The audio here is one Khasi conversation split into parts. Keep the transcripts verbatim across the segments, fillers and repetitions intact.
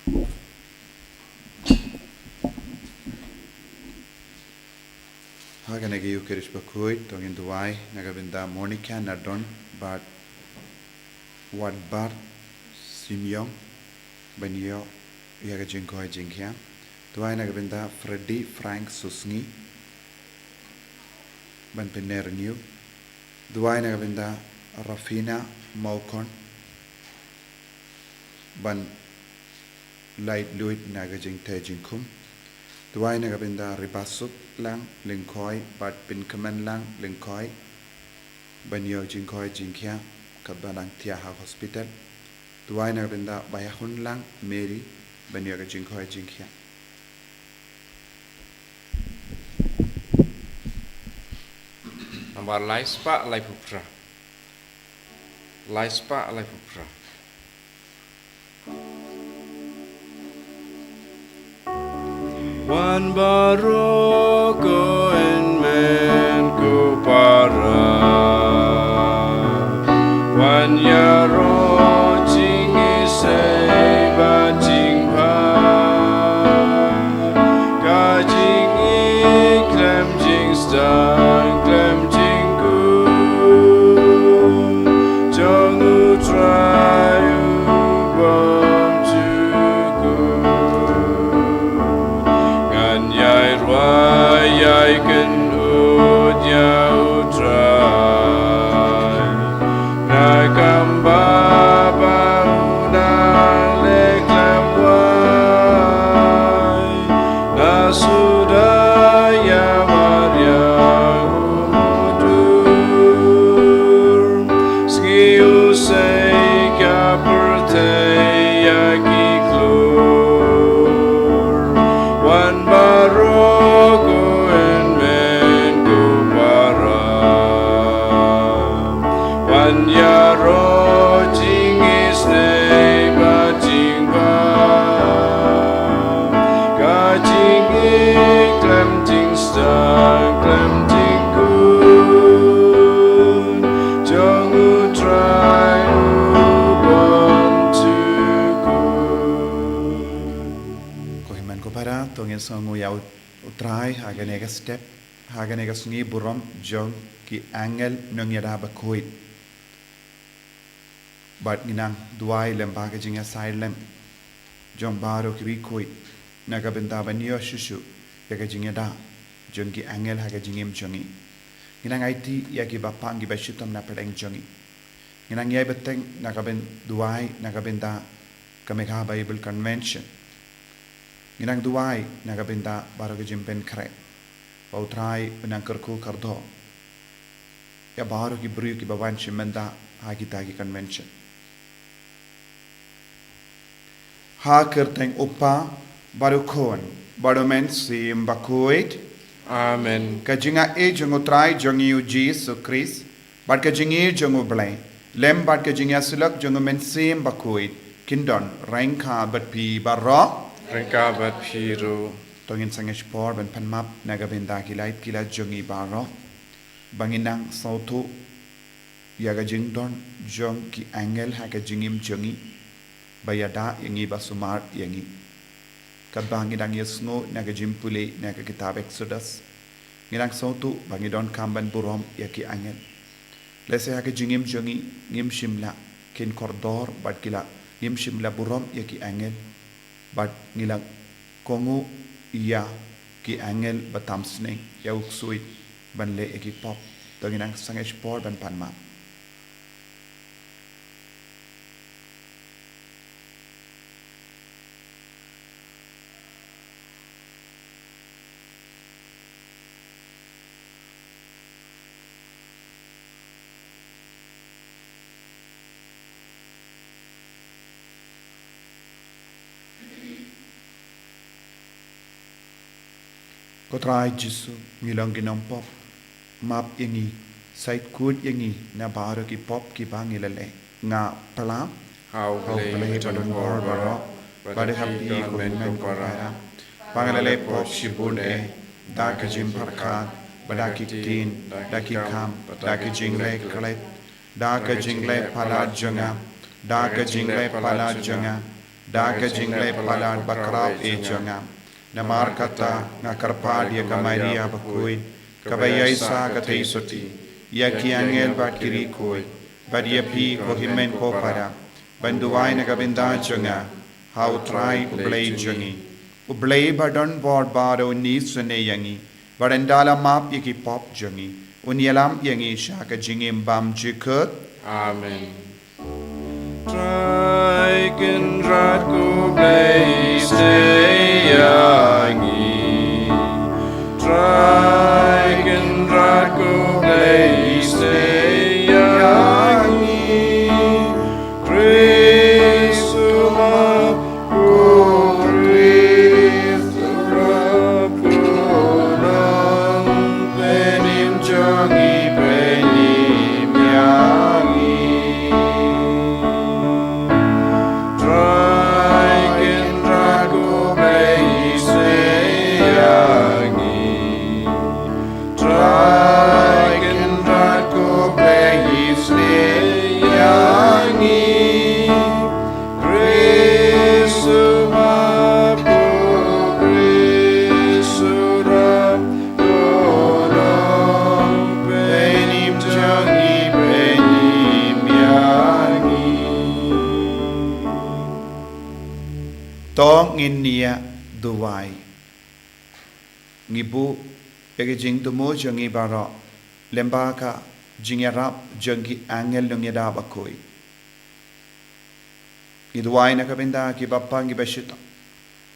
Ha kane ka Eucharist bakhuid, to ngin duwai na ka bynta Monica Nardon bad Watbar Simeon ban ïoh ïa ka jingkoit jingkhiah. Duwai na ka bynta Freddy Frank Susngi ban pynner ñiew. Duwai na ka bynta Rafina Mawkon ban lait luid na ka jingtei jingkhum. Duwai na ka bynta Ribasuk Lang Lyngkhoi bad Pynkmen Lang Lyngkhoi ban ïoh jingkoit jingkhiah katba dang thiah ha hospital. Duwai na ka bynta Baiahun Lang Mary ban ïoh ka jingkoit jingkhiah. Nambar lai spah laiphew phra. Lai spah laiphew phra. Wan baroh ko hynmen ko para, wan ïaroh jingisynei bad jingbha, ka jingïeit khlem jingsdang khlem jingkut jong U Trai U Bymjukut. Ngan ïai rwai ïai kynnoh ïa U Trai na kam ba ba u nang leh khlem wai. Na suda ïa Maria u Mudui, sngi u sei ka pyrthei ïa ki khlur. Wan baroh ko hynmen ko para, wan ïaroh jingisynei bad jingbha, ka jingïeit khlem jingsdang khlem jingkut jong U Trai U Bymjukut. Ko hynmen ko para, to ngin sngewnguh ïa U Trai ha kane ka step, ha kane ka sngi burom jong ki angel nongïada bakhuid. Bad ngi nang duwai lem bad ka jingïasaid lem jong baroh kiba khuid na ka bynta ban ïoh shuh shuh ïa ka jingïada jong ki angel ha ka jingim jong ngi. Ngi nang aiti ïa kiba pang kiba shitom na pdeng jong ngi. Ngi nang ïai bteng na ka byn duwai na ka bynta ka Megha Bible Convention. Ngi nang duwai na ka bynta baroh ka jingpynkhreh, ba U Trai un nang kyrkhu kyrdoh ïa baroh ki briew kiba wan shimynta ha kita ki convention. Ha ka kyrteng U Kpa bad U Khun bad U Mynsiem Bakhuid. Amen. Ka jingïeit jong U Trai jong ngi U Jisu Khrist bad ka jingïeit jong U Blei lem bad ka jingïasyllok jong U Mynsiem Bakhuid kin don ryngkat bad phi baroh. Ryngkat bad phi ruh. To ngin sangeh shipor ban pan map na ka bynta ki lait ki lait jong ngi baroh, ba ngin nang sngewthuh ïa ka jingdon jong ki angel ha ka jingim jong ngi, ba ïada ïa ngi, ba sumar ïa ngi. Katba ngi dang ïasngew na ka jingpule na ka kitab Exodus, ngi dang sngewthuh ba ngi donkam ban burom ïa ki angel. Lehse ha ka jingim jong ngi ngim shym la kin kordor bad ki la, ngim shym la burom ïa ki angel. Bad ngi la kohnguh ïa ki angel ba tam sneng ïa u ksuid ban leh ïa ki pop. To ngin nang sangeh shipor ban pan map. Ko Trai Jisu, ngi long ki nongpop, map ïa ngi, sait kut ïa ngi na baroh ki pop kiba ngi la leh. Nga pla ha U Blei badonbor baroh bad ha phi ko hynmen ko para, ba nga la leh pop shibun eh, da ka jingpyrkhat bad da ki ktien, da ki kam, da ka jingleh khlem, da ka jingleh palat jong nga, da ka jingleh palat jong nga. da ka jingleh palat bakhraw eh jong nga. Namar kata nga kyrpad ïa ka Maria bakhuid, kaba ïaisah ka theisotti, ïa ki angel bad ki riewkhuid, bad ïa phi ko hynmen ko para, ban duwai na ka bynta jong nga ha U Trai U Blei jong ngi. U Blei ba don bor baroh un isynei ïa ngi, bad un da la map ïa ki pop jong ngi, un ïalam ïa ngi sha ka jingim bymjukut. Amen. Trai Kynrad ko Blei, isynei ïa ngi. Trai Kynrad ko Blei, isynei ïa ngi. Khrist u map, ko Khrist u map, ko nongpynim jong ngi, pynim ïa ngi. Trai Kynrad ko Blei, isynei ïa ngi. Trai Kynrad ko Blei, isynei ïa ngi. Khrist u map, ko Khrist u map, ko nongpynim jong ngi, pynim ïa ngi. To ngin ïa duwai. Ngi buh ïa ka jingthmu jong ngi baroh lyngba ka jingïarap jong ki angel nongïada bakhuid. Ngi duwai na ka bynta kiba pang, kiba shitom,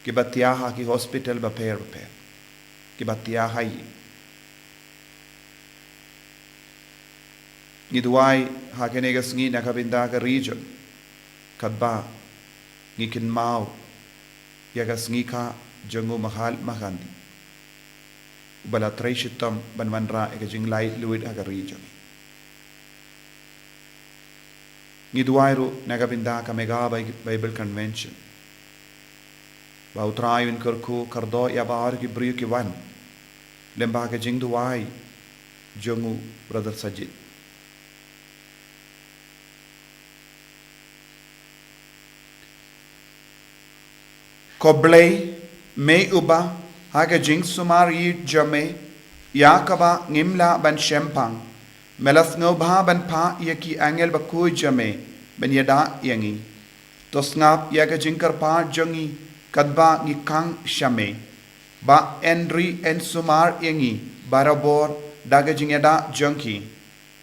kiba thiah ha ki hospital bapher bapher, kiba thiah ha ïing. Ngi duwai ha kane ka sngi na ka bynta ka ri jong ngi, katba ngi kynmaw ïa ka sngi kha jong u Mahatma Gandhi, uba la trei shitom ban wanrah ïa ka jinglaitluid ha ka ri jong ngi. Ngi duwai ruh na ka bynta ka Mega Bi-, Bible Convention, ba U Trai un kyrkhu kyrdoh ïa baroh ki briew ki wan lyngba ka jingduwai jong u Brother Sajid. Ko Blei, me uba ha ka jingsumar ïeit jong me, ïa kaba ngim lah ban shemphang, me la sngewbha ban phah ïa ki angel bakhuid jong me ban ïada ïa ngi. To sngap ïa ka jingkyrpad jong ngi katba ngi khang sha me, ba yn ri yn sumar ïa ngi barabor da ka jingïada jong ki,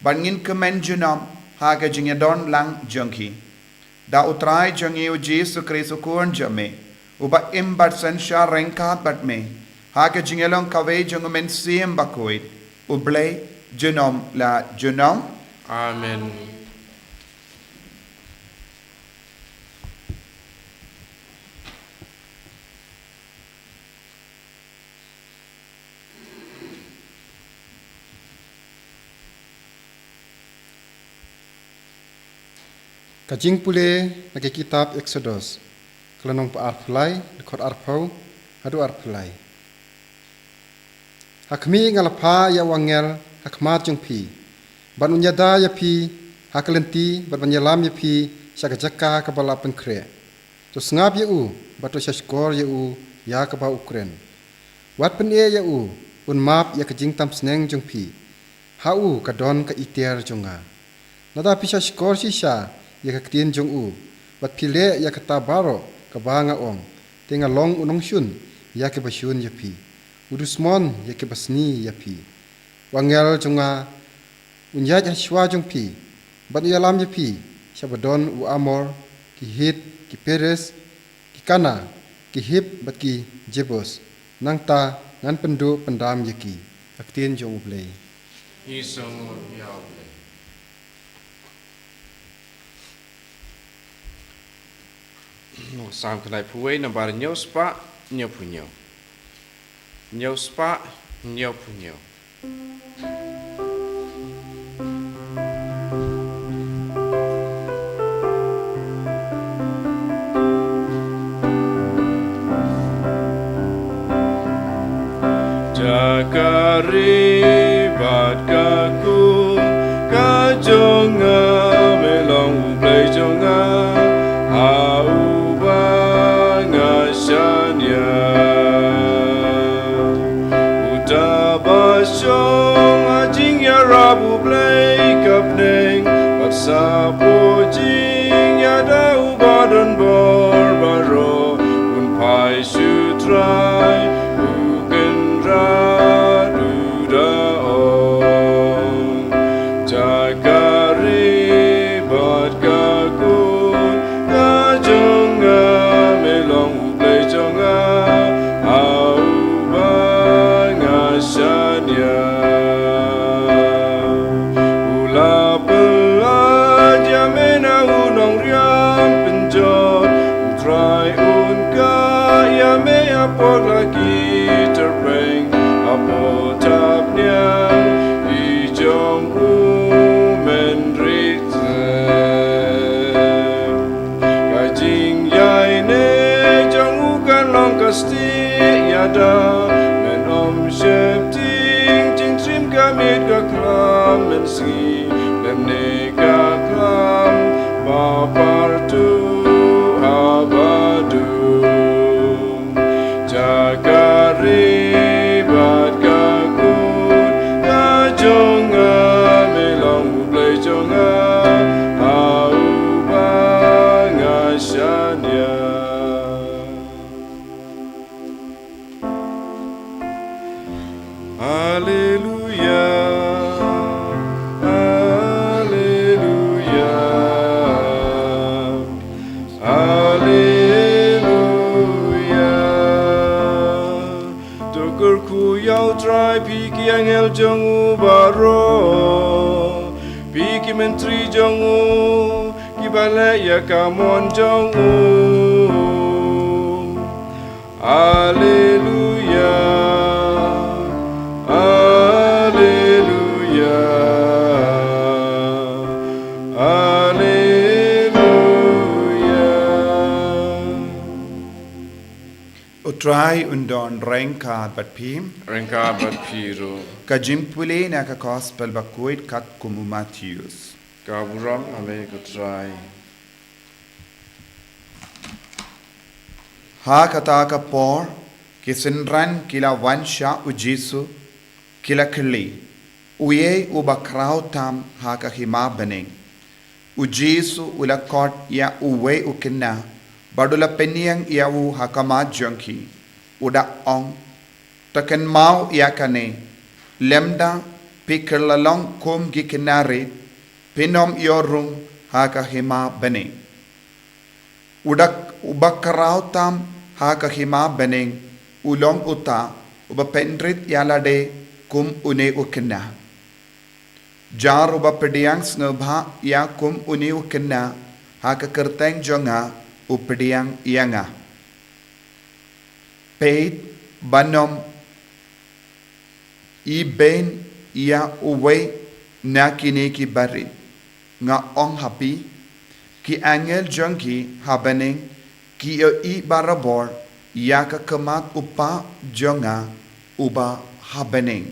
bad ngin kmen junom ha ka jingïadon lang jong ki. Da U Trai jong ngi U Jisu Khrist U Khun jong me, uba im bad synshar ryngkat bad me ha ka jingïalong kawei jong U Mynsiem Bakhuid, U Blei junom la junom. Amen. Ka jingpule na ka kitab Eksodos, ka lynnong ba arphew lai, dkhot arphew haduh arphew lai. Ha khmih, nga la phah ïa u angel ha khmat jong phi, ban un ïada ïa phi ha ka lynti, bad ban ïalam ïa phi sha ka jaka kaba la pynkhreh. To sngap ïa u, bad to shahshkor ïa u ïa kaba u kren. Wat pyneh ïa u, un map ïa ka jingtam sneng jong phi. Ha u ka don ka iter jong nga. Lada phi shahshkor shisha ïa ka ktien jong u, bad phi leh ïa kata baroh kaba nga ong, te nga long u nongshun ïa kiba shun ïa phi, u dusmon ïa kiba sniew ïa phi. U angel jong nga un ïaid ha shuwa jong phi, bad un ïalam ïa phi sha ba don u Amor, ki Hit, ki Peres, ki Kana, ki Hib, bad ki Jebus. Nangta ngan pynduh pyndam ïa ki. Ka ktien jong U Blei. Ngi sngewnguh ïa U Blei. Nong Salm khyndai phew wei, nambar hynñiew spah hynñiew phew hynñiew. Hynñiew spah hynñiew phew hynñiew. Da ka ri bad ka khun ka jong nga, me long U Blei jong nga, ha uba Uta ba shong ha jingïarap U Blei ka bneng, bad sa pud jingïada uba don bor baroh, un phai sha U Trai, u Kynrad uda ong. Jaka ri bad ka kut ka jong nga, me long U Blei jong nga, ha uba nga shaniah. U la pyllait ïa me na u nongriam pynjot, U Trai un kah ïa me hapoh la ki tyrpeng, hapoh thapniang ki jong u men rit. Ka jingïaineh jong u kan long ka stieh ïada, men ym sheptieng, jingtriem ka miet ka khlam, men sngi lymne ka khlam, ba partuh haba dum. Jaka ri bad ka kut ka jong nga, me long U Blei jong nga, ha uba nga shaniah. Haleluya, haleluya, haleluya. To kyrkhu ïa U Trai, phi ki angel jong u baroh, phi ki myntri jong u, kiba leh ïa ka mon jong u. Haleluya, haleluya, haleluya. U Trai un don ryngkat bad phi. Ryngkat bad phi ruh. Ka jingpule na ka Gospel bakhuid katkum u Mathaios. Ka burom ïa me ko Trai. Ha kata ka por, ki synran ki la wan sha u Jisu, ki la kylli, uei uba khraw tam ha ka hima bneng. U Jisu u la khot ïa uwei u khynnah, bad u la pynïeng ïa u ha khmat jong ki, u da ong, to kynmaw ïa kane, lymda phi kylla long kum ki khynnah rit, phin ym ïoh rung ha ka hima bneng. U da, uba khraw tam ha ka hima bneng, u long uta uba pynrit ïa lade kum une u khynnah. Jar uba pdiang sngewbha ïa kum une u khynnah ha ka kyrteng jong nga, u pdiang ïa nga. Peit ban ym ibeiñ ïa uwei na kine ki barit. Nga ong ha phi, ki angel jong ki ha bneng ki ïohi barabor ïa ka khmat u Kpa jong nga uba ha bneng.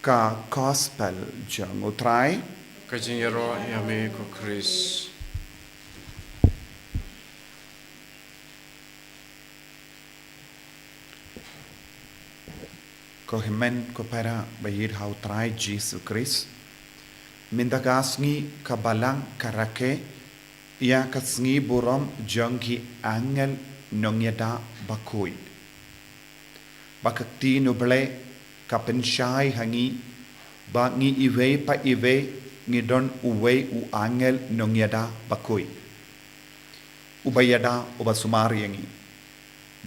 Ka Gospel jong u Trai. Ka jingïaroh ïa me ko Khrist. Ko hynmen ko para ba ïeit ha u Trai Jisu Khrist. Mynta ka sngi ka Balang ka rakhe ïa ka sngi burom jong ki angel nongïada bakhuid. Ba ka ktien U Blei ka pynshai ha ngi ba ngi iwei pa iwei ngi don uwei u angel nongïada bakhuid uba ïada, uba sumar ïa ngi.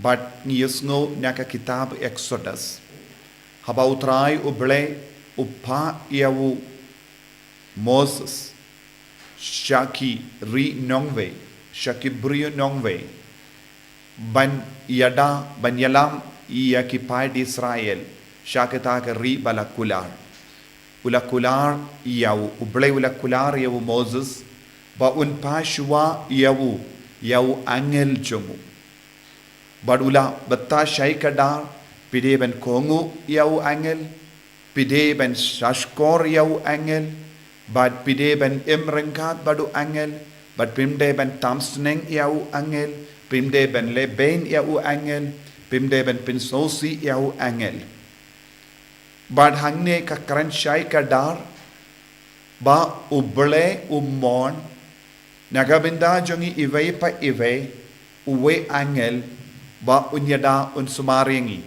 Bad ngi ïohsngew na ka kitab Exodus, haba u Trai U Blei u phah ïa u Moses sha ki ri nongwei, sha ki briew nongwei, ban ïada, ban ïalam ïa ki paid Israel sha kata ka ri ba la kular. U la kular ïa u, U Blei u la kular ïa u Moses ba un phah shuwa ïa u, ïa u angel jong u. Bad u la batai shai kdar, phi dei ban kohnguh ïa u angel, Phi dei ban shahshkor ïa u angel, bad phi dei ban im ryngkat bad u angel, bad phim dei ban tam sneng ïa u angel, phim dei ban leh beiñ ïa u angel, phim dei ban pynsngewsih ïa u angel. Bad hangne ka kren shai kdar, ba U Blei u mon, na ka bynta jong ngi iwei pa iwei, uwei angel, ba un ïada un sumar ïa ngi.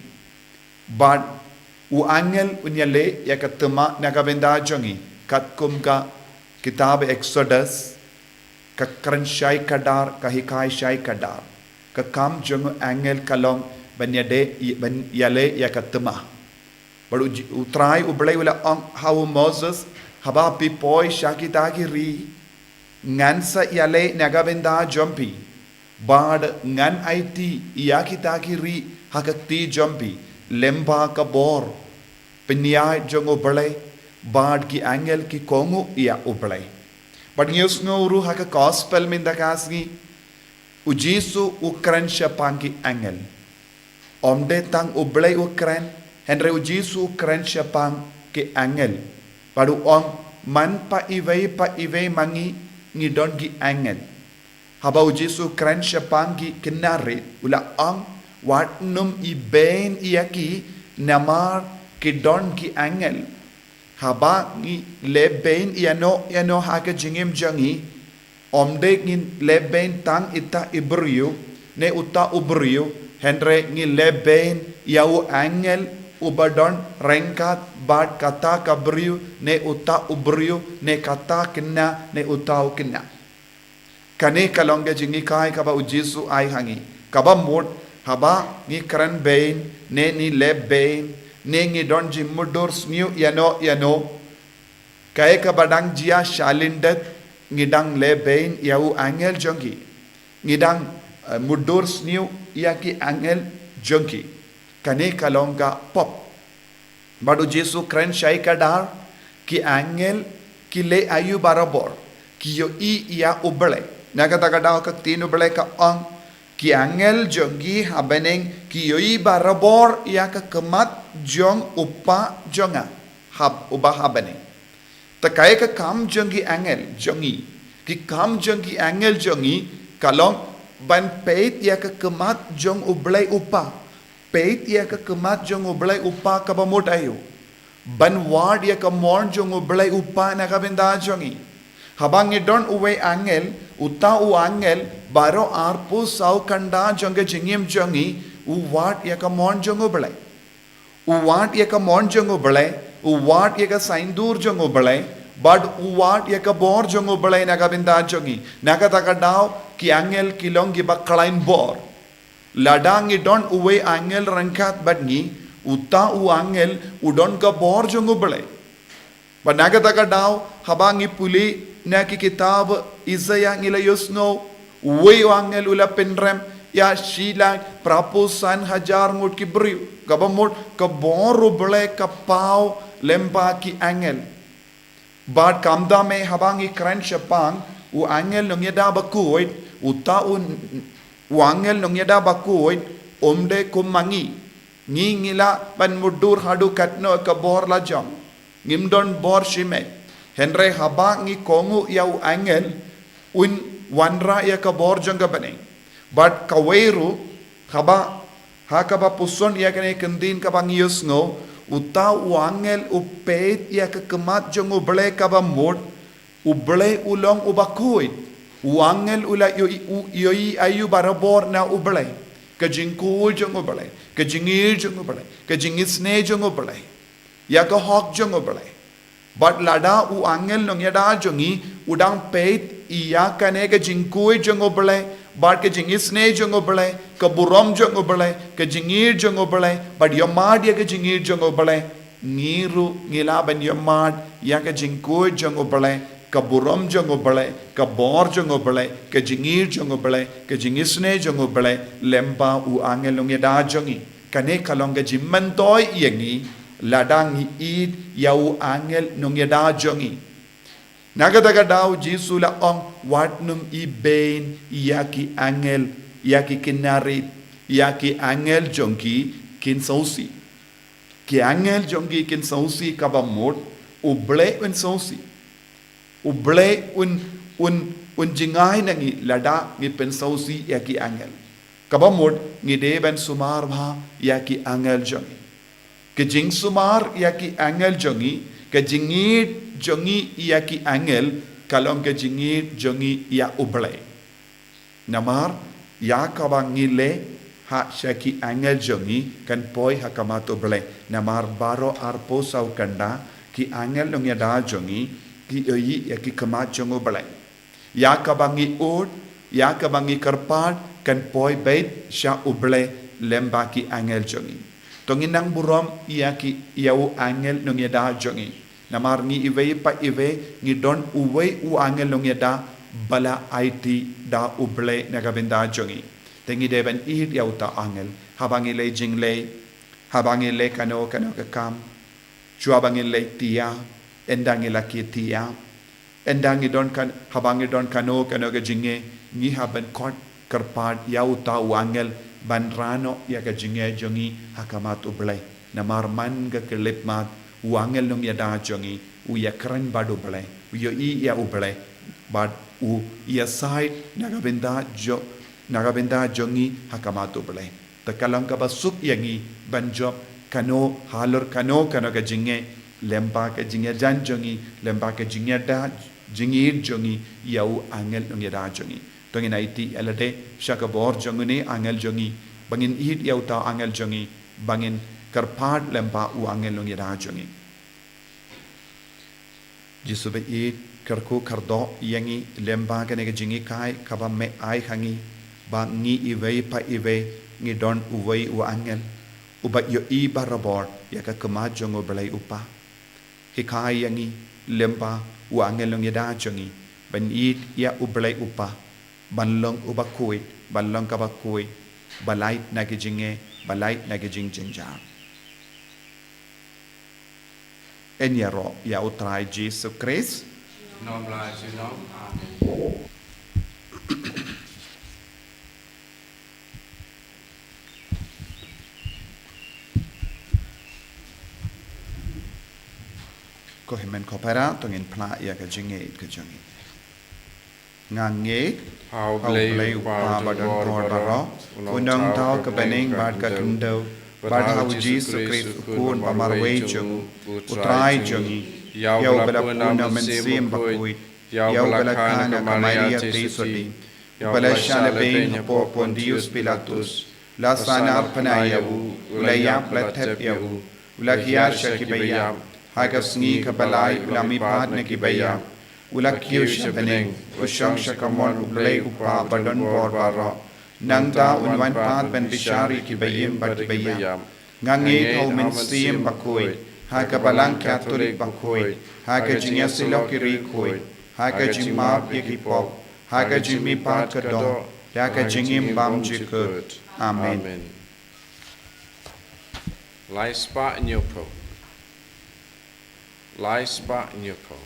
Bad u angel un ïaleh ïa ka thma na ka bynta jong ngi, katkum ka kitab Exodus, ka kren shai kdar, ka hikai shai kdar. Ka kam jong u angel ka long ban ïadei, ban ïaleh ïa ka thma. Bad u J-, U Trai U Blei u la ong ha u Moses, haba phi poi sha kita ki ri, ngan sa ïaleh na ka bynta jong phi. Bad ngan aiti ïa kita ki ri ha ka kti jong phi, lyngba ka bor pynïaid jong U Blei, bad ki angel ki kohnguh ïa U Blei. Bad ngi ïohsngew ruh ha ka gospel mynta ka sngi, u Jisu u kren shaphang ki angel. Ym dei tang U Blei u kren, hynrei u Jisu u kren shaphang ki angel. Bad u ong, man pa iwei pa iwei ma ngi, ngi don ki angel. Haba u Jisu u kren shaphang ki khynnah rit, u la ong, wat nym ibeiñ ïa ki, namar ki don ki angel. Haba ngi leh beiñ ïano ïano ha ka jingim jong ngi, ym dei ngin leh beiñ tang ita i briew, ne uta u briew, hynrei ngi leh beiñ ïa u angel uba don ryngkat bad kata ka briew, ne uta u briew, ne kata khynnah, ne uta u khynnah. Kane ka long ka jinghikai kaba u Jisu ai ha ngi. Kaba mut, haba ngi kren beiñ, ne ngi leh beiñ, ne ngi don jingmutdur sniew ïano ïano, kaei kaba dang jia shalyndet, ngi dang leh beiñ ïa u angel jong ki. Ngi dang, eh, mutdur sniew ïa ki angel jong ki. Kane ka long ka pop. Bad u Jisu kren shai kdar, ki angel ki leh aïu barabor, ki ïohi ïa U Blei. Na kata ka daw ka ktien U Blei ka ong, ki angel jong ngi ha bneng ki ïohi barabor ïa ka khmat jong U Kpa jong nga, hab uba ha bneng. Te kaei ka kam jong ki angel jong ngi? Ki kam jong ki angel jong ngi ka long ban peit ïa ka khmat jong U Blei U Kpa. Peit ïa ka khmat jong U Blei U Kpa kaba mut aïu? Ban wad ïa ka mon jong U Blei U Kpa na ka bynta jong ngi. Haba ngi don uwei angel, uta u angel, baroh arphew saw kynda jong ka jingim jong ngi, u wad ïa ka mon jong U Blei. U wad ïa ka mon jong U Blei, u wad ïa ka saiñdur jong U Blei, bad u wad ïa ka bor jong U Blei na ka bynta jong ngi. Na kata ka daw, ki angel ki long kiba khlaiñ bor. Lada ngi don uwei angel ryngkat bad ngi, uta u angel u don ka bor jong U Blei. Bad na kata ka daw, haba ngi pule na ki kitab Isaïah ngi la ïohsngew, uwei u angel u la pynrem ïa shilak phraphew san hajar ngut ki briew. Kaba mut ka bor U Blei ka paw lyngba ki angel. Bad kumta me haba ngi kren shaphang u angel nongïada bakhuid, uta u, u angel nongïada bakhuid, um dei kum ma ngi. Ngi ngi lah ban mutdur haduh katno ka bor la jong. Ngim don bor shimet. Hynrei haba ngi kohnguh ïa u angel, un wanrah ïa ka bor jong ka bneng. Bad kawei ruh, haba, ha kaba puson ïa kane ka ktien kaba ngi ïohsngew, uta u angel u peit ïa ka khmat jong U Blei kaba mut, U Blei u long uba khuid. U angel u la ïohi, u ïohi aïu barabor na U Blei. Ka jingkhuid jong U Blei, ka jingïeit jong U Blei, ka jingisynei jong U Blei. Ïa ka hok jong U Blei. Bad lada u angel nongïada jong ngi, u dang peit ïa kane ka jingkhuid jong U Blei, bad ka jingisynei jong U Blei, ka burom jong U Blei, ka jingïeit jong U Blei, bad ïohmad ïa ka jingïeit jong U Blei. Ngi ruh ngi lah ban ïohmad ïa ka jingkhuid jong U Blei, ka burom jong U Blei, ka bor jong U Blei, ka jingïeit jong U Blei, ka jingisynei jong U Blei, lyngba u angel nongïada jong ngi. Kane ka long ka jingmyntoi ïa ngi, lada ngi ïeit ïa u angel nongïada jong ngi. Na kata ka daw Jisu la ong, wat nym ibeiñ ïa ki angel, ïa ki khynnah rit, ïa ki angel jong ki kin sngewsih. Ki angel jong ngi kin sngewsih kaba mut, U Blei un sngewsih. U Blei un, un, un jngai na ngi lada ngi pynsngewsih ïa ki angel. Kaba mut ngi dei ban sumar bha ïa ki angel jong ngi. Ka jingsumar ïa ki angel jong ngi, ka jingïeit jong ngi ïa ki angel, ka long ka jingïeit jong ngi ïa U Blei. Namar ïa kaba ngi leh ha sha ki angel jong ngi kan poi ha khmat U Blei. Namar baroh arphew saw kynda ki angel nongïada jong ngi ki ïohi ïa ki khmat jong U Blei. Ïa kaba ngi ud, ïa kaba ngi kyrpad kan poi beit sha U Blei lyngba ki angel jong ngi. To ngin nang burom ïa ki, ïa u angel nongïada jong ngi. Namar ngi iwei pa iwei ngi don uwei u angel nongïada ba la aiti da U Blei na ka bynta jong ngi. Te ngi dei ban ïeit ïa uta u angel. Haba ngi leh jingleh, haba ngi leh kano kano ka kam, shuwa ba ngi leh tia, ynda ngi la kiew tia, ynda ngi don kan, haba ngi don kano kano ka jingeh, ngi hap ban khot kyrpad ïa uta u angel ban rah noh ïa ka jingeh jong ngi ha khmat U Blei. Namar man ka khyllipmat u angel nongïada jong ngi u ïakren bad U Blei, u ïohi ïa U Blei, bad u ïasaid na ka bynta jo-, na ka bynta jong ngi ha khmat U Blei. Te ka long kaba suk ïa ngi ban jop kano halor kano kano ka jingeh, lyngba ka jingïajan jong ngi, lyngba ka jingïada, jingïeit jong ngi ïa u angel nongïada jong ngi. To ngin aiti ïa lade sha ka bor jong une u angel jong ngi, ba ngin ïeit ïa uta u angel jong ngi, ba ngin kyrpad lyngba u angel nongïada jong ngi. Jisu ba ïeit, kyrkhu kyrdoh ïa ngi lyngba kane ka jinghikai kaba me ai ha ngi, ba ngi iwei pa iwei ngi don uwei u angel uba ïohi barabor ïa ka khmat jong U Blei U Kpa. Hikai ïa ngi lyngba u angel nongïada jong ngi ban ïeit ïa U Blei U Kpa, ban long uba khuid, ban long kaba khuid, ba lait na ki jingeh, ba lait na ki jingjynjar. Yn ïaroh ïa U Trai Jisu Khrist. Amen. Ko hynmen ko para, to ngin phla ïa ka jingngeit ka jong ngi. Nga ngeit ha U Blei U Kpa Badonbor Baroh, U Nongthaw ka bneng bad ka khyndew, bad ha U Jisu Khrist U Khun ba marwei jong U Trai jong ngi, ïa uba la pun na U Mynsiem Bakhuid, ïa uba la kha na ka Maria theisotti, uba la shah lehbeiñ hapoh Pontius Pilatus, la sahnarphna ïa u, u la ïap, la thep ïa u, u la hiar sha kiba ïap, ha ka sngi kaba lai u la mihpat na kiba ïap, u la kiew sha bneng, u shong sha kamon U Blei U Kpa Badonbor Baroh. Nangta un wan pat ban bishar ïa kiba im bad kiba ïap. Nga ngeit ha U Mynsiem Bakhuid, ha ka Balang Katholik bakhuid, ha ka jingïasyllok ïa ki rieh khuid, ha ka jingmap ïa ki pop, ha ka jingmihpat ka doh, ha ka jingim bymjukut. Amen. Amen. Lai spah hynñiewphew. Lai spah hynñiewphew.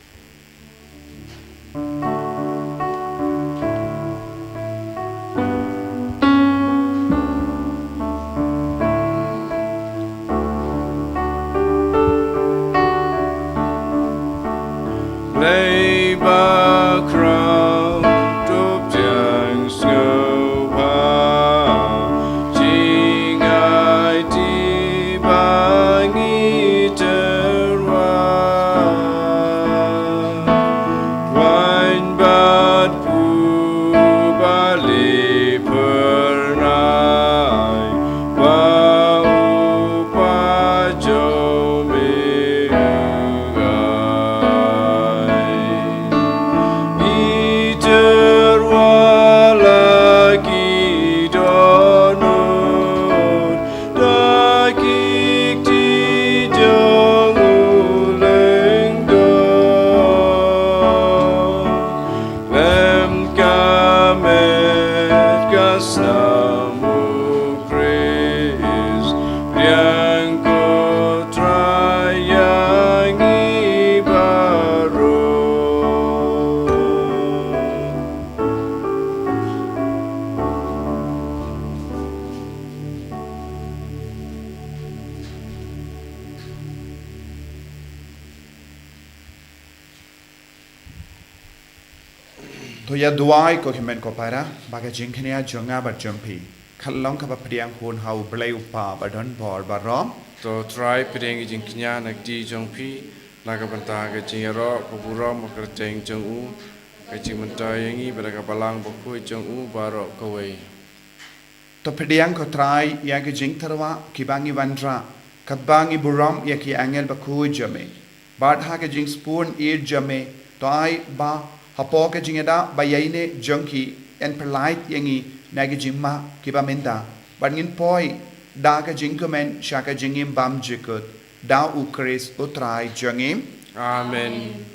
Blei bakhraw, to pdiang sngewbha, jingaiti ba ngi tyrwa. Waiñ bad pur ba leh phyrnai, ba u Kpa jong me u ngai. To ïa duwai ko hynmen ko para, ba ka jingkñia jong nga bad jong phi kan long kaba pdiang hun ha U Blei U Kpa badonbor baroh. To Trai, pdiang ïa ka jingkñia na ka kti jong phi, na ka bynta ka jingïaroh, ka burom, ka kyrteng jong u, ka jingmyntoi ïa ngi bad ka Balang Bakhuid jong u baroh kawei. To pdiang ko Trai ïa ki jingtyrwa kiba ngi wanrah, katba ngi burom ïa ki angel bakhuid jong me. Bad ha ka jingsbun ïeit jong me, to ai ba hapoh ka jingïada ba ïaineh jong ki, yn pyllait ïa ngi na ki jingma kiba mynta, bad ngin poi da ka jingkmen sha ka jingim bymjukut, da U Khrist U Trai jong ngi. Amen.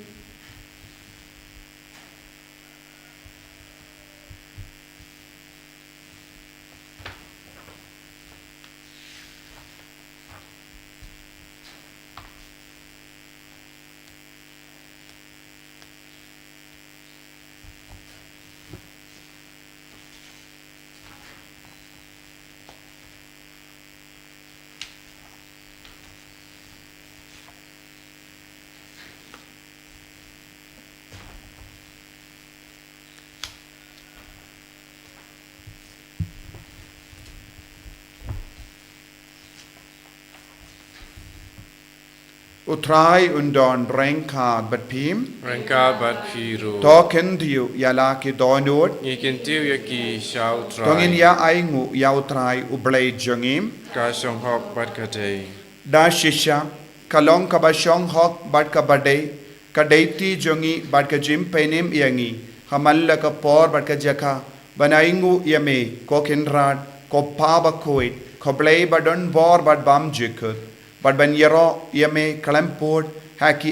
U Trai un don ryngkat bad phi. Ryngkat bad phi ruh. To kyntiew ïa la ki dohnud. Ngi kyntiew ïa ki sha U Trai. To ngin ïa ainguh ïa U Trai U Blei jong ngi. Ka shong hok bad ka dei. Da shisha, ka long kaba shong hok bad kaba dei, ka dei kti jong ngi bad ka jingpynim ïa ngi ha man la ka por bad ka jaka, ban ainguh ïa me, ko Kynrad, ko Kpa Bakhuid, ko Blei badonbor bad bymjukut, bad ban ïaroh ïa me khlem pud ha ki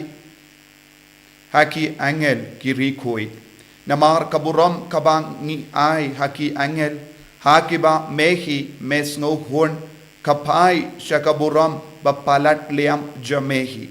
ha ki angel ki riewkhuid. Namar ka burom kaba ngi ai ha ki angel, ha kiba me hi me sngewhun, ka phai sha ka burom ba palat liam jong me hi.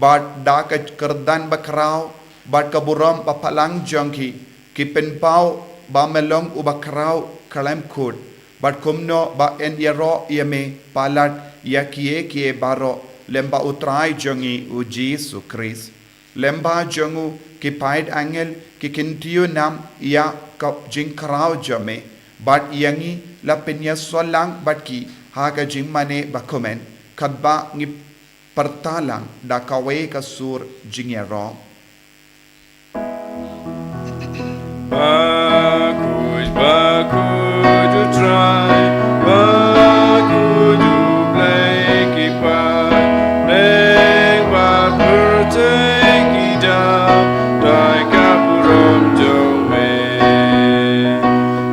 Bad da ka kyrdan bakhraw bad ka burom baphalang jong ki, ki pynpaw ba me long uba khraw khlem kut, bad kumno ba yn ïaroh ïa me palat ïa kiei kiei baroh, lem bad U Trai jong ngi U Jisu Khrist. Lem bad jong u ki paid angel ki kyntiew nam ïa ka jingkhraw jong me, bad ïa ngi la pynïasoh lang bad ki ha ka jingmane bakmen, katba ngi pyrta lang da kawei ka sur jingïaroh. Bakhuid, bakhuid U Trai, bakhuid U Blei ki paidbah, pyrthei ki dap da ka burom jong me.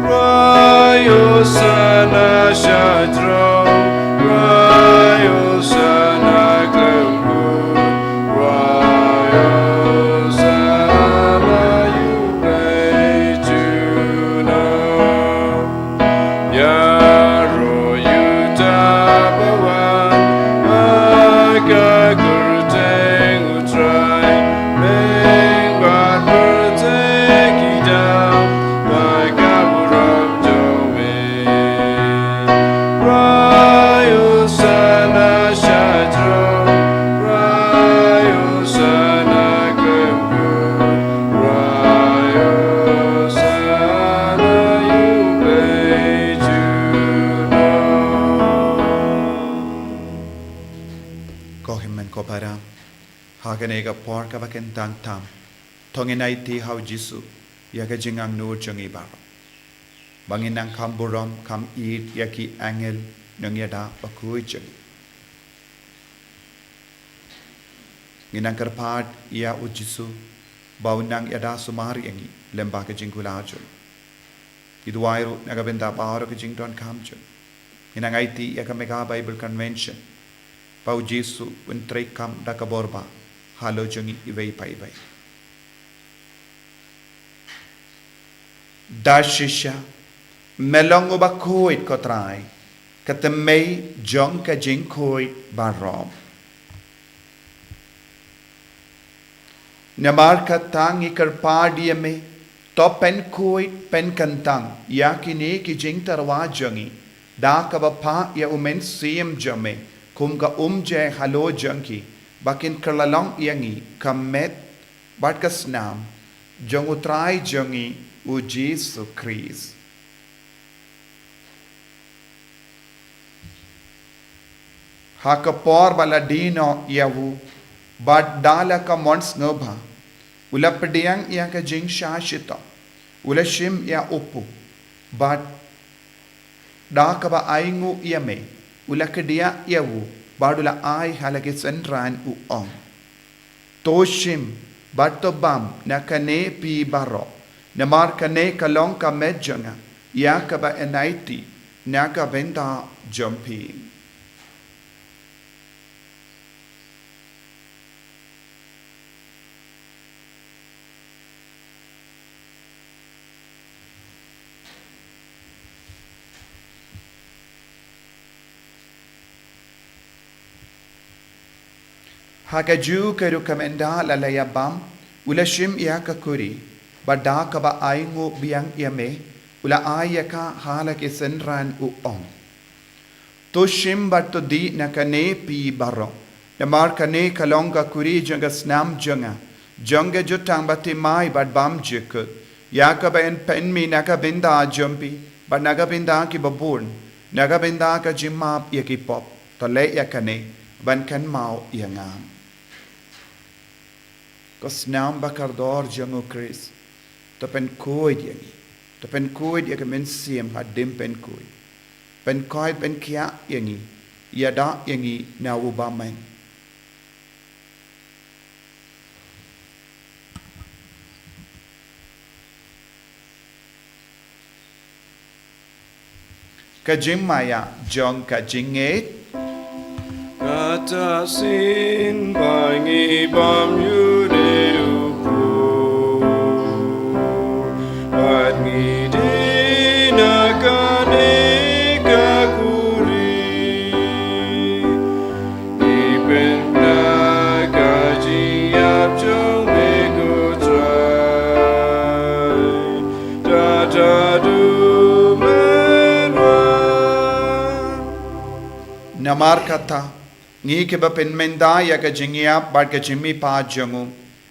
Rwai Hosana sha throne, rwai Hosana khlem kut, rwai Hosana ïa U Blei junom. Ïaroh ïa uta ba wan ha ka kyrteng U Trai, bad pyrthei ki dap da ka burom jong me. Rwai Hosana sha throne, rwai Hosana khlem kut, rwai Hosana ïa U Blei junom. Ko hynmen ko para, ha kane ka por kaba kyntang tam, to ngin aiti ha U Jisu ïa ka jingangnud jong ngi baroh, ba ngin nang kham burom kham ïeit ïa ki angel nongïada bakhuid jong ngi. Ngin nang kyrpad ïa U Jisu ba un nang ïada sumar ïa ngi lem bad ka jingkular jong u. Ngi duwai ruh na ka bynta baroh ki jingdonkam jong ngi. Ngin nang aiti ïa ka Mega Bible Convention, ba U Jisu un treikam da ka bor ba halor jong ngi iwei pa iwei. Da shisha, me long uba khuid ko Trai, ka thymmei jong ka jingkhuid baroh. Namar kata ngi kyrpad ïa me, to pynkhuid pynkyntang ïa kine ki jingtyrwa jong ngi da kaba phah ïa U Mynsiem jong me kum ka umjai halor jong ki, ba kin kylla long ïa ngi ka met bad ka snam jong U Trai jong ngi u Jisu Khrist. Ha ka por ba la die noh ïa u, bad da la ka mon sngewbha, u la pdiang ïa ka jingshah shitom, u la shim ïa u pu, bad da kaba ainguh ïa me, u la kdiah ïa u, bad u la ai ha la ki synran u ong: To shim, bad to bam na kane phi baroh, namar kane ka long ka met jong nga, ïa kaba yn aiti na ka bynta jong phi. Ha kajuh ka ruh ka mynta la la ïa bam, u la shim ïa ka kuri, bad da kaba ainguh biang ïa me, u la ai ïa ka ha la ki synran u ong: To shim bad to dih na kane phi baroh, namar kane ka long ka kuri jong ka snam jong nga, jong ka jutang bathymmai bad bymjukut, ïa kaba yn pynmih na ka bynta jong phi, bad na ka bynta kiba bun, na ka bynta ka jingmap ïa ki pop. To leh ïa kane ban kynmaw ïa nga. Ko snam ba kordor jong u Khrist, to pynkhuid ïa ngi, to pynkhuid ïa ka mynsiem hadien pynkhuid, pynkhuid pynkhiah ïa ngi, ïada ïa ngi na u bymman. Ka jingmaïa jong ka jingngeit. Kata shisien ba ngi bam ïa une u pu, bad ngi die na kane ka kuri. Ngi pynbna ka jingïap jong me ko Trai, da da du men wan. Namar kata, ngi kiba pynmynta ïa ka jingïap bad ka jingmihpat jong u,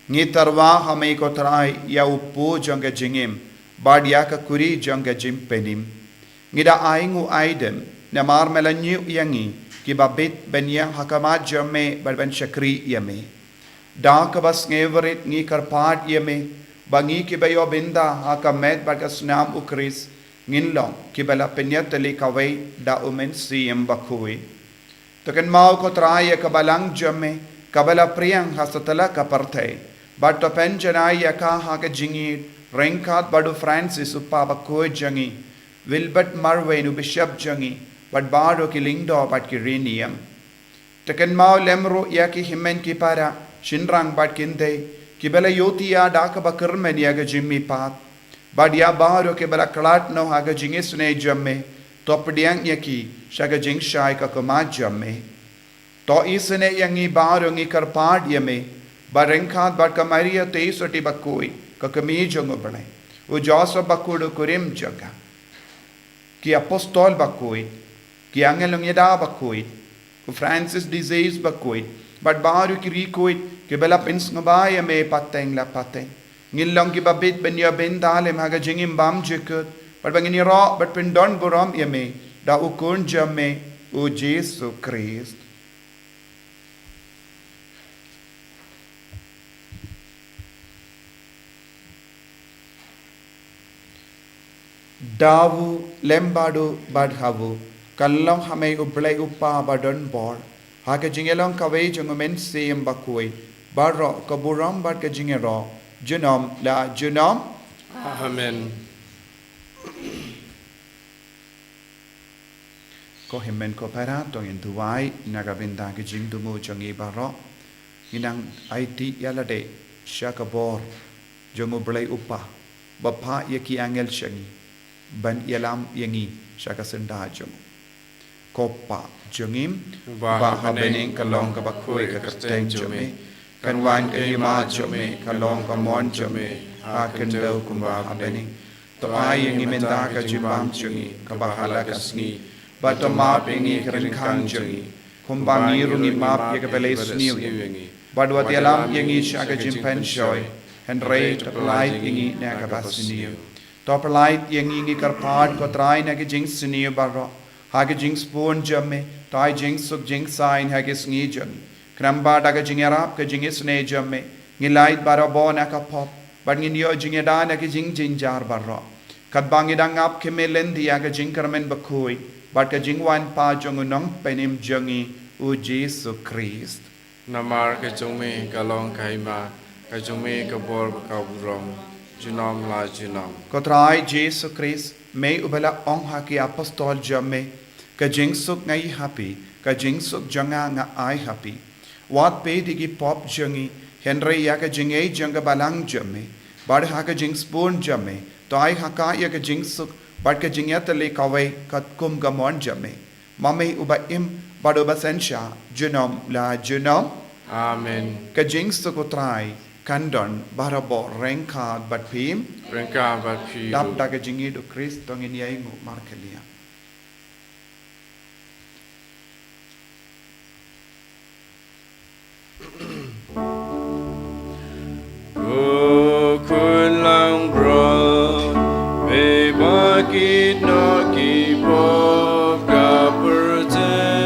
ngi tyrwa ha me ko Trai ïa u pu jong ka jingim, bad ïa ka kuri jong ka jingpynim. Ngi da ainguh aidem, namar me la ñiew ïa ngi kiba bit ban ïeng ha khmat jong me bad ban shakri ïa me. Da kaba sngewrit ngi kyrpad ïa me, ba ngi kiba ïoh bynta ha ka met bad ka snam u Khrist, ngin long kiba la pynïatylli kawei da u Mynsiem Bakhuid. To kynmaw ko Trai ïa ka balang jong me, kaba la phriang ha satlak ka pyrthei, bad to pynjanai ïa ka ha ka jingïeit, ryngkat bad u Francis u Papa bakhuid jong ngi, Wilbert Marwein u Bishop jong ngi, bad baroh ki lyngdoh bad ki riewniam. To kynmaw lem ruh ïa ki hynmen ki para, shynrang bad kynthei, kiba la ïohthiah da kaba kyrmen ïa ka jingmihpat, bad ïa baroh kiba la khlad noh ha ka jingisynei jong me, to pdiang ïa ki sha ka jingshai ka khmat jong me. To isynei ïa ngi baroh, ngi kyrpad ïa me, ba ryngkat bad ka Maria Theisotti bakhuid, ka kmie jong u Blei, u Joseph bakhuid u kurim jong ka, ki apostol bakhuid, ki angel nongïada bakhuid, u Francis de Sales bakhuid, bad baroh ki riewkhuid kiba la pynsngewbha ïa me pateng la pateng, ngin long kiba bit ban ïoh bynta lem ha ka jingim bymjukut, bad ba ngin ïaroh bad pyndonburom ïa me da u Khun jong me, u Jisu Khrist. Da u lem bad u bad ha u, kan long ha me u Blei u Kpa badonbor, ha ka jingïalong kawei jong u Mynsiem Bakhuid, baroh ka burom bad ka jingïaroh, junom la junom. Amen. Ko hynmen ko para, to ngin duwai na ka bynta ki jingthmu jong ngi baroh. Ngin nang aiti ïalade sha ka bor jong u Blei u Kpa, ba phah ïa ki angel sha ngi ban ïalam ïa ngi sha ka syndah jong u. Ko Kpa jong ngi, ba ha bneng, ka long kaba khuid ka kyrteng jong me. Kan wan ka hima jong me, kan long ka mon jong me ha ka khyndew kumba ha bneng. To ai ïa ngi mynta ka jingbam jong ngi kaba ha la ka sngi. Bad to map ïa ngi ki ryngkang jong ngi, kumba ngi ruh ngi map ïa kiba leh sniew ïa ngi. Bad wat ïalam ïa ngi sha ka jingpynshoi, hynrei to pyllait ïa ngi na kaba sniew. To pyllait ïa ngi ngi kyrpad, ko Trai, na ki jingsniew baroh, ha ki jingsbun jong me, to ai jingsuk jingsaiñ ha ki sngi jong ngi. Khnang ba da ka jingïarap ka jingisynei jong me, ngin lait barabor na ka pop, bad ngin ïoh jingïada na ki jingjynjar baroh. Katba ngi dang ap khmih lynti ïa ka jingkyrmen bakhuid bad ka jingwanpha jong u Nongpynim jong ngi, u Jisu Khrist. Namar ka jong me ka long ka hima, ka jong me ka bor bad ka burom, junom la junom. Ko Trai Jisu Khrist, me uba la ong ha ki apostol jong me, ka jingsuk nga ai ha phi, ka jingsuk jong nga nga ai ha phi. Wat peit ïa ki pop jong ngi, hynrei ïa ka jingngeit jong ka balang jong me, bad ha ka jingsbun jong me, to ai ha ka ïa ka jingsuk bad ka jingïatylli kawei katkum ka mon jong me. Ma me uba im bad uba synshar junom la junom. Amen. Ka jingsuk u Trai kan don barabor ryngkat bad phi. Ryngkat bad phi. Dap da ka jingïeit u Khrist to ngin ïai nguh markhlieh. Ko khun langbrot, me ba kit noh ki pop ka pyrthei,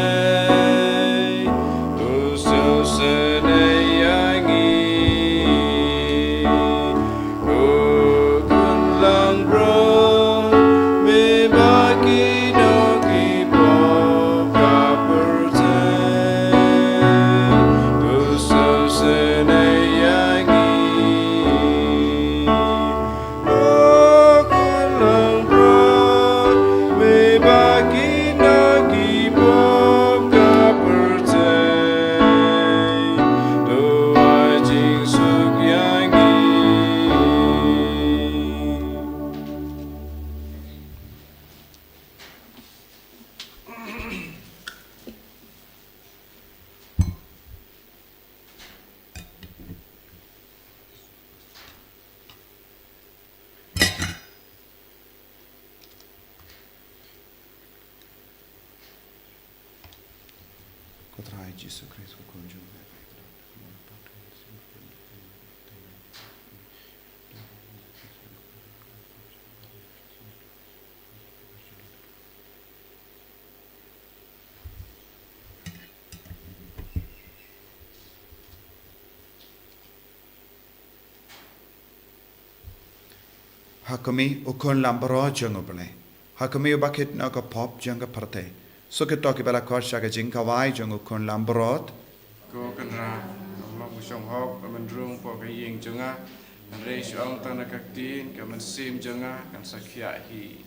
to sngewsynei ïa ngi. Ko khun langbrot, me ba kit noh ki pop ka pyrthei, to sngewsynei ïa ngi. Ko khun langbrot, me ba kit noh ki pop ka pyrthei, to ai jingsuk ïa ngi. Ko Trai Jisu Khrist, ko Khun jong me. Ha khmih, u Khun langbrot jong U Blei. Ha khmih, uba kit noh ka pop jong ka pyrthei. Suk ïa kito kiba la khot sha ka jingkhawai jong u Khun langbrot. Ko Kynrad, kam long ka shong hok ba men rung hapoh ka ïing jong nga, hynrei shu ong tang na ka ktien, ka mynsiem jong nga kan sa khiah hi.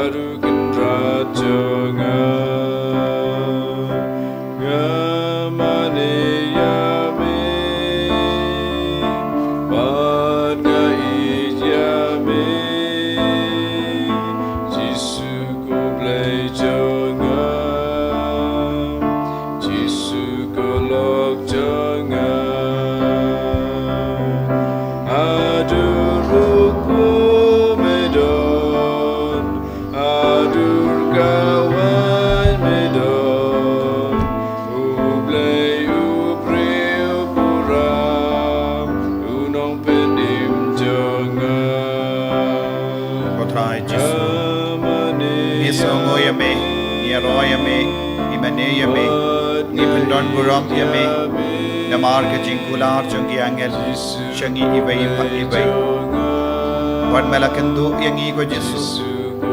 Haduh kynrad jong nga, nga mane ïa me, bad nga ïeit ïa me, Jisu ko Blei jong nga, Jisu ko lok jong nga. Haduh ruh kumne don, haduh kawei me don, U Blei u briew u burom, U Nongpynim jong nga. Ko Trai Jisu, ngi sngewnguh ïa me, ngi ïaroh ïa me, ngi mane ïa me, ngi pyndonburom ïa me namar ka jingkular jong ki angel sha ngi iwei pa iwei. Wat me la kynduh ïa ngi ko Jisu,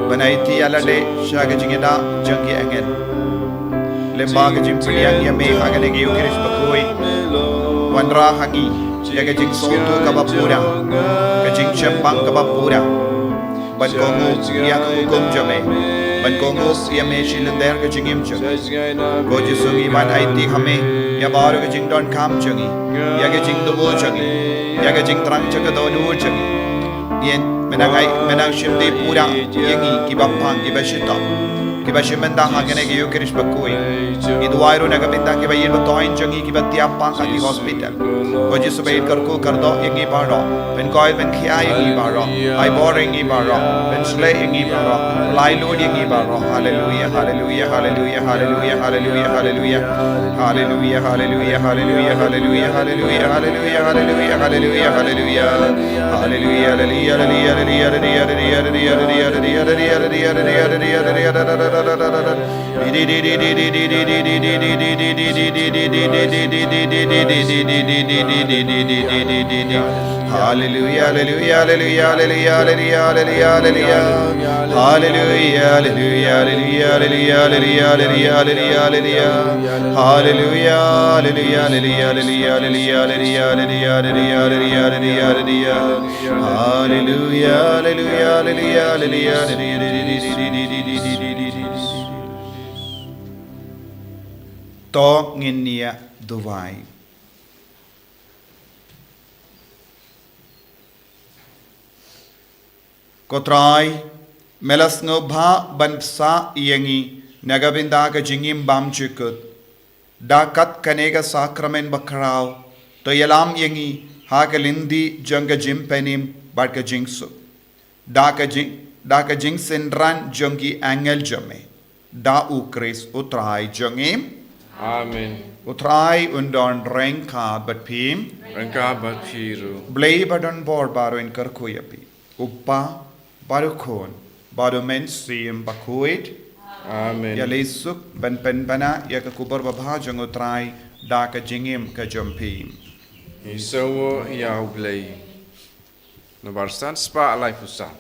ban aiti ïa lade sha ka jingïada jong ki angel. Lyngba ka jingpdiang ïa me ha kane ka Eukharist bakhuid, wanrah ha ngi ïa ka jingsngewthuh kaba pura, ka jingshemphang kaba pura, ban kohnguh ïa ka hukum jong me, ban kohnguh ïa me shilynter ka jingim jong me. Ko Jisu, ngi wan aiti ha me ïa baroh ka jingdonkam jong ngi, ïa ka jingduwai jong ngi, ïa ka jingthrang jong ka dohnud jong ngi. Ngin, me nang ai, me nang shim dei pura ïa ngi kiba pang, kiba shitom, kiba shim bynta ha kane ka Eukharist bakhuid. Ngi duwai ruh na ka bynta kiba ïeit ba thoiñ jong ngi kiba thiah pang ha ki hospital. Ko Jisu, ba in kyrkhu kyrdoh ïa ngi baroh, pynkhuid pynkhia ïa ngi baroh, ai bor ïa ngi baroh, pynshlei ïa ngi baroh, pynlait lut ïa ngi baroh. Haleluia, haleluia, haleluia, haleluia, haleluia, haleluia. Haleluia, haleluia, haleluia, haleluia, haleluia, haleluia, haleluia, haleluia, haleluia, haleluia. Haleluia, haleluia, haleluia, haleluia, haleluia, haleluia, haleluia, haleluia, haleluia. Haleluia, haleluia, haleluia, haleluia, haleluia, haleluia. Haleluia, haleluia, haleluia, haleluia, haleluia, haleluia, haleluia, haleluia. Haleluia, haleluia, haleluia, haleluia, haleluia, haleluia, haleluia, haleluia, haleluia. Haleluia, haleluia, haleluia, haleluia, haleluia, haleluia. To ngin ïa duwai. Ko Trai, me la sngewbha ban bsa ïa ngi na ka bynta ka jingim bymjukut. Da kat kane ka sakramen bakhraw, to ïalam ïa ngi ha ka lynti jong ka jingpynim bad ka jingsuk. Da ka jing, da ka jingsynran jong ki angel jong me. Da U Khrist U Trai jong ngi. Amen. U Trai un don ryngkat bad phi. Ryngkat bad phi ruh. Blei ba don bor baroh un kyrkhu ïa phi. U Kpa, bad U Khun, bad U Mynsiem Bakhuid. Amen. Ïaleh suk ban pynbna ïa ka khubor babha jong U Trai da ka jingim ka jong phi. Ngi sngewnguh ïa U Blei. Nambar san spah laiphew san.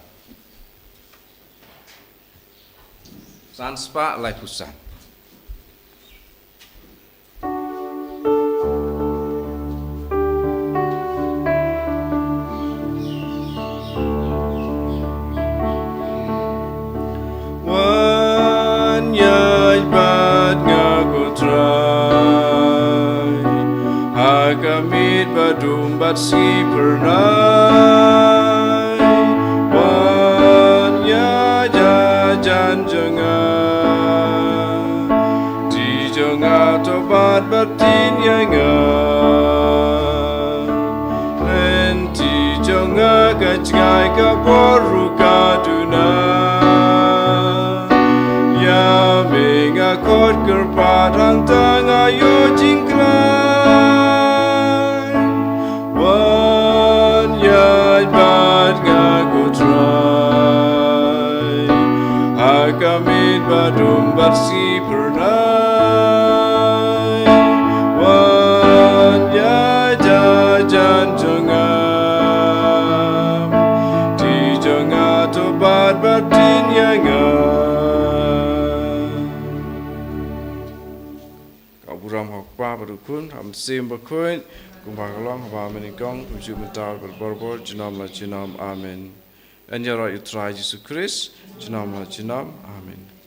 San spah laiphew san. Wan ïaid bad nga ko Trai, ha ka miet ba dum bad sngi phyrnai. Wan ïaid hajan jong nga, ti jong nga to bat bad tin ïa nga. Lynti jong nga ka jngai ka bor ruh ka duna. Ïa me nga khot kyrpad hangta nga ïoh jingkhlaiñ. Wan ïaid bad nga ko Trai, ha ka miet ba dum bad sngi phyrnai. Wan ïaid hajan jong nga, ti jong nga to bat bad tin ïa nga. Ka burom ha U Kpa bad U Khun, ha U Mynsiem Bakhuid, kumba ka long ha ba mynnyngkong, kumjuh mynta bad baroh por, junom la junom. Amen. Yn ïaroh ïa u Trai Jisu Khrist junom la junom. Amen.